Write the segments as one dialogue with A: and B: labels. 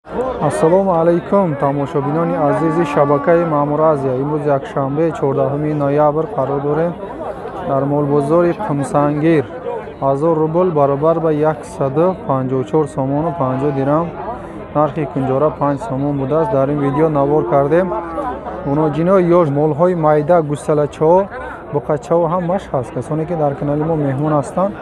A: Ассалому алайкум, тамошобинони азизи шабакаи Маъмур Азия. Имрӯз якшанбе, 14 ноябр қарор дорем дар молбозори Қумсангир. 1000 рубл баробар ба 154 сомону 50 дирам. Нархи кунҷора 5 сомон будааст. Дар ин видео навор кардем. Муноҷинои ёш, молҳои майда, гусалачаҳо, буқачаҳо ҳамаш ҳаст. Касоне ки дар канали мо меҳмон ҳастанд,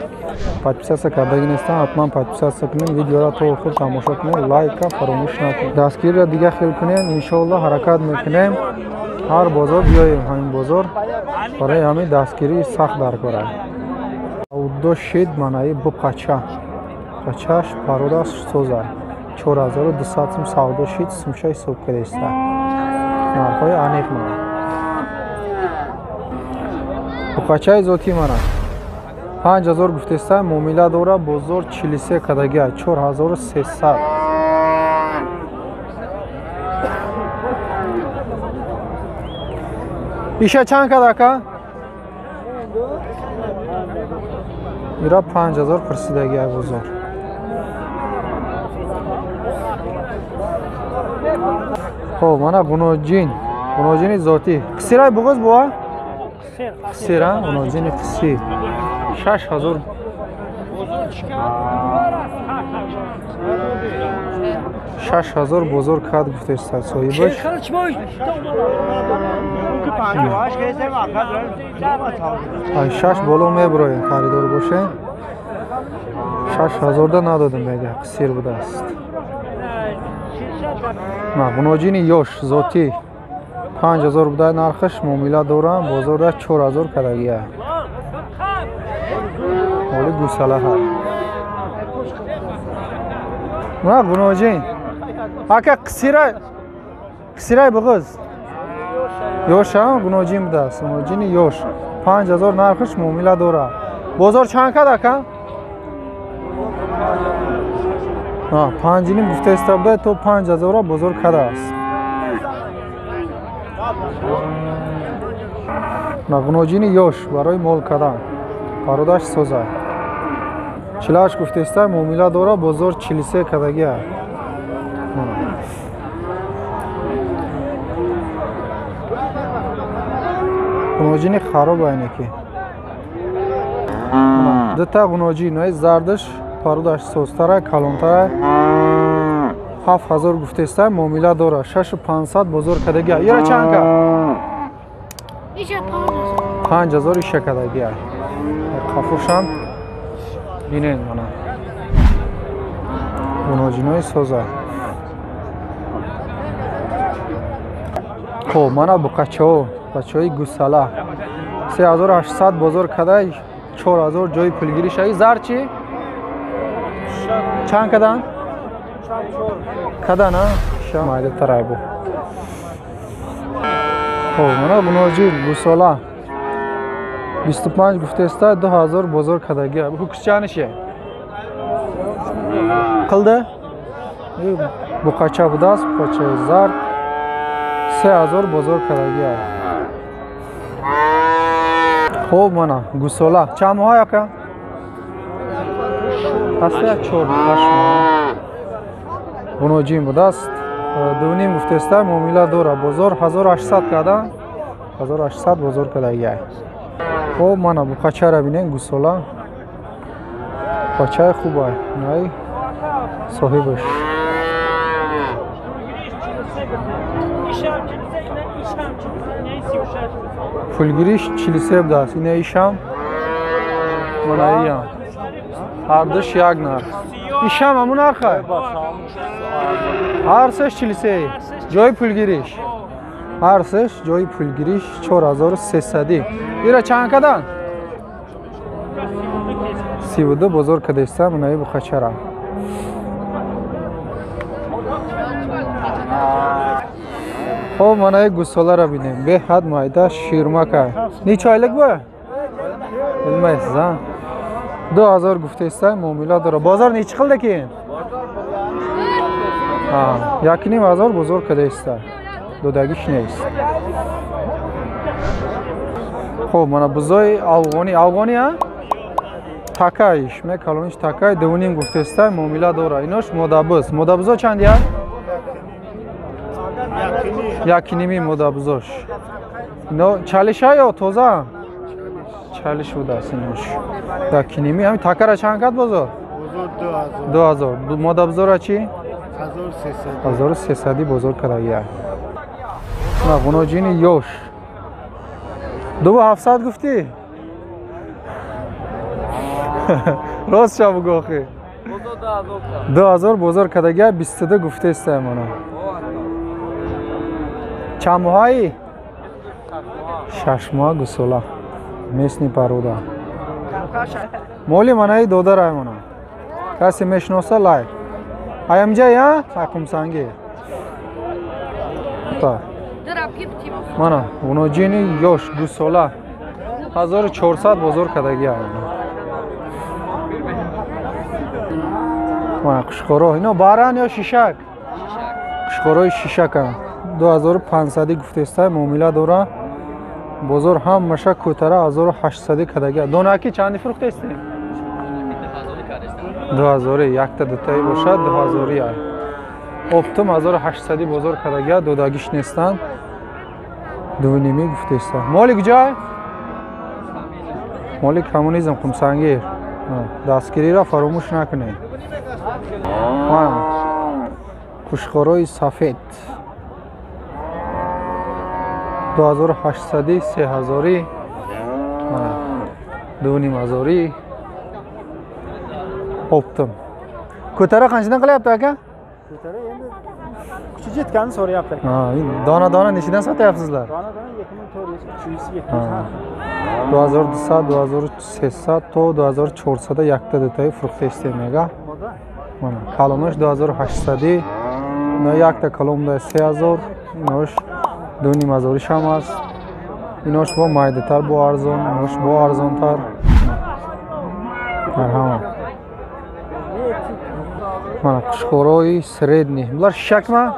A: подписаться кардагӣ нестанд, ҳатман подписаться кунед, видеоро то охир тамошо кунед, лайка фаромӯш накунед. Дастгириро дига хел кунед, иншоалло ҳаракат мекунем. Ҳар бозор биёем, ҳамин бозор барои ҳамин дастгирии сахт дар кор аст. Савдо шид манаи буқача. Буқачаш пародаш соза. 4200 сум савдо шид, сумша ҳисоб кардааст. Нархҳои аниқ мана. Буқачаи зотӣ мана. 5000 гуфтеста, муомила дора, бозор 43 кадагия, 4300. Иша чанд кад ака? Ира 5000 пурсидагия бозор. Хоб, мана ғуноҷин, ғуноҷини зотӣ. Қисирай буғуз буа? Қисира, ғуноҷини қисир. 6000. 6000 бозор кад гуфтеста соҳибаш. Ай 6 боло меброем, харидор бошем. 6000 да надодем мега, қисир будааст. На, ғуноҷини ёш зотӣ 5000 буда нархаш, муомила дорам, бозорда 4000 кадагия. Моли гусала ҳа. На, ғуноҷин. Ака қисирай, қисирай буғуз. Ёш ҳам ғуноҷин будааст, ғуноҷини ёш. 5000 нархаш, муомила дора. Бозор чанд кад ака? 5,5 гуфтаиста буда, то 5000 бозор кадааст. Ғуноҷини ёш барои мол кадан. Пародаш соза. 48 гуфтаиста, муомила дора, бозор 43 кадагия. Ғуноҷини хароб айне ки. Дута ғуноҷин, ай зардаш пародаш созтара, калонтара. 7000 гуфтаиста, муомила дора, 6500 бозор кадагия. Ира чанд ка? 5000 иша кадагия. Қафушам бинен мана. Ғуноҷинои соза. Хоб, мана буқачаҳо, бачаҳои гусала. 3800 бозор кадай, 4000 ҷои пулгирӣ шаи. Зар чӣ? Чанд кадан? Кадан, а? Ша майда тарай бу. Хоб, мана ғуноҷин гусола. 25 гуфтеста, 2000 бозор кадагия. Ҳуксчанише? Қилди? Буқача будааст, буқачаи зард. 3000 бозор кадагия. Хоб, мана гусола. Чанд моҳ ака? Ҳаста 4 8 моҳ. Ғуноҷин будааст. 2,5 гуфтеста, муомила дора. Бозор 1800 када. 1800 бозор кадагия. Хоб, мана буқачаро бинен, гусола. Буқачаи хуб ай. Най соҳибаш. Пулгириш 43 будааст. Ина ишам, мана иям. Ҳардуш як нарх. Ишам ҳамун нарха? Ҳар сеш 43. Ҷои пулгириш. Ҳар сеш ҷои пулгириш 4300. Ира чанд кадан? 32 бозор кадаиста, манаи буқачара. Хоб, манаи гусоларо бинем. Беҳад майда ширмака. Неча ойлик бу? Билмайсиз, а? 2000 гуфтаиста, муомила дора. Бозор нечи қилди keyin? 1500 бозор кадаиста. Додагиш нест. Хоб, мана бузои афғонӣ, афғонӣ, а? Такаиш, ме калониш такай, 2,5 гуфтаиста, муомила дора. Инош модабуз. Модабузо чанд як? 1.5 модабузош. Ино чалиша ё тоза? Чалиш будааст инош. 1.5. Ҳамин такара чанд кад бозор? 2000. Модабузора чӣ? 1300 бозор кардагия. На ғуноҷини ёш. 2700 гуфтӣ? Рост ша бугӯ охи. 2000 бозор кардагия, 22 гуфтеста мана. Чанд моҳаи? 6 моҳа гусола. Местни парода. Моли манаи додарай мана. Касе мешиноса лайк. Аямҷа я? Қумсанги. Та. Мана ғуноҷини ёш гусола. 1400 бозор кардагия. Мана қушқоро. Ино баран ё шишак? Қушқорои шишаканд. 2500 гуфтеста муомила дора. Бозор ҳамаша кӯтара 1800 кардагия. Донаки чанди фурӯхтестем? 2000. Якта дутаи бошад 2000 ай. Оптум 1800 бозор кардагия, додагиш нестанд. 2.5 гуфтеста. Моли куҷай? Моли коммунизм Қумсангир. Дастгириро фаромӯш накунед. Мана қушқорои сафед. 2800, 3000, 2500 оптом. Ko'tara qanchadan qilyapti aka?
B: Ko'tara endi kuchi yetganini so'rayapti aka.
A: Ha, dona dona nechidan sotyapsizlar?
B: Dona dona 2400, 370.
A: 2200, 2300 то 2400 yakta dutay фурӯхта истемега. Mana калонош 2800, ино якта калонда 3000, инош 2500 шам аст. Инош бо майдатар, бо арзон, инош бо арзонтар. Марҳамат. Mana qushqoroyi средний. Bular shishakmi?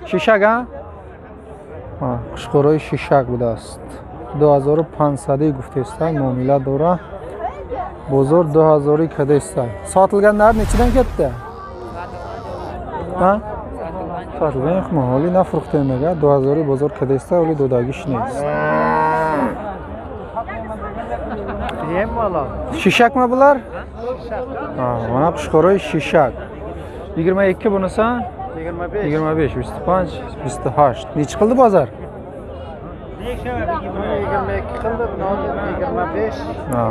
A: Shishak a? Mana qushqoroyi shishak будааст. 2500 гуфтеста, муомила дора. Бозор 2000 кадеста. Sotilganlar nechidan ketdi? Ha? Sotilgan yo'qmi? Holi naфурӯхтем ага. 2000 бозор кадеста, ҳоли додагиш нест. Shishakmi bular? Ha, mana qushqoroyi shishak. 22 bunisi?
B: 25.
A: 25, 25, 28. Nechi qildi bozor?
B: 22 qildi, 25.
A: Ha.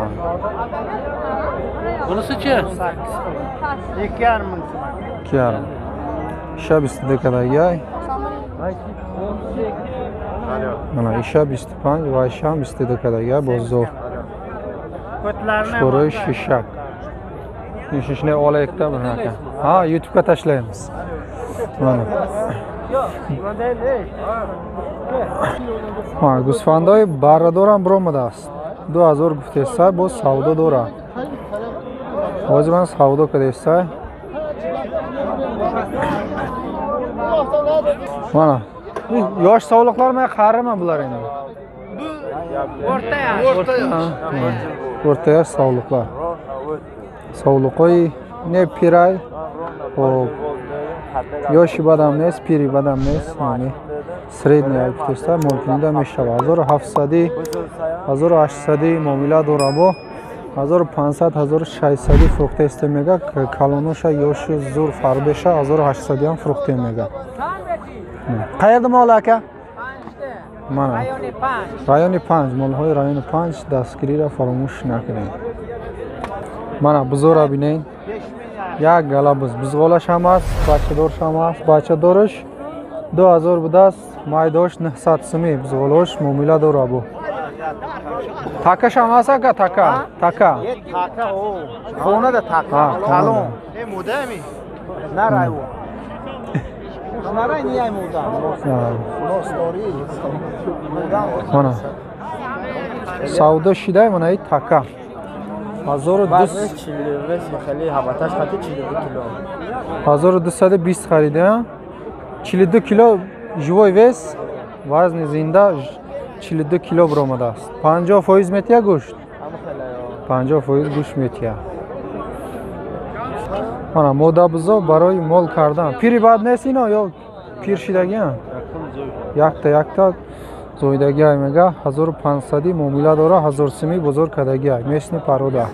C: Bunisi-chi?
B: 8 qildi. 2,5 ming so'm.
A: 2,5. Isha 22 kadagay. Mana isha 25 va isha 22 kadagay bozor. Qushqoroyi shishak. Shishni olayikda bunaqa. Ha, YouTube'ga tashlaymiz. Mana. Ha, g'usfandoy barrador ham biromадааст. 2000 гуфтеста, боз савдо дора. Ҳозир ман савдо кардеста. Mana. Yosh sovliqlar men qariman bular endi.
C: O'rta yosh.
A: O'rta yosh. O'rta yosh sovliqlar. Sovliqoy ne piray, hop. Yoshi badam нест, пири бадам нест, яъне средний гуфтеста, молкинида мешавад. 1700, 1800 муомила дора бо 1500, 1600 фурӯхтаиста мега. Калоноша ёши зур фарбеша 1800 ҳам фурӯхта мега. Qayerda mol aka? Mana. Райони 5, молҳои райони 5 дастгириро фаромӯш накунед. Mana buzora бинед. Як гала буз. Бузғолаш ҳам аст, бачадорш ҳам аст. Бачадорш 2000 будааст, майдош 900 сӯми. Бузғолош муомила дора бу. Такаш ҳам аст ака, така. Така.
B: Така, о. Хонада така. Калон. Э мудами? Нарай у. Нарай не мудам.
A: Mana. Савдо шидай мана и така. 1220 харида. 42 кило живой вес, вазни зинда 42 кило баромадааст. 50% метия гӯшт. 50% гӯшт метия. Мана модабузо барои мол кардан. Пири бад нест ино ё пир шидагиан? Якта якта зоидагиай мега, 1500 муомила дора, 1000 сими бозор кардагиай. Местный порода.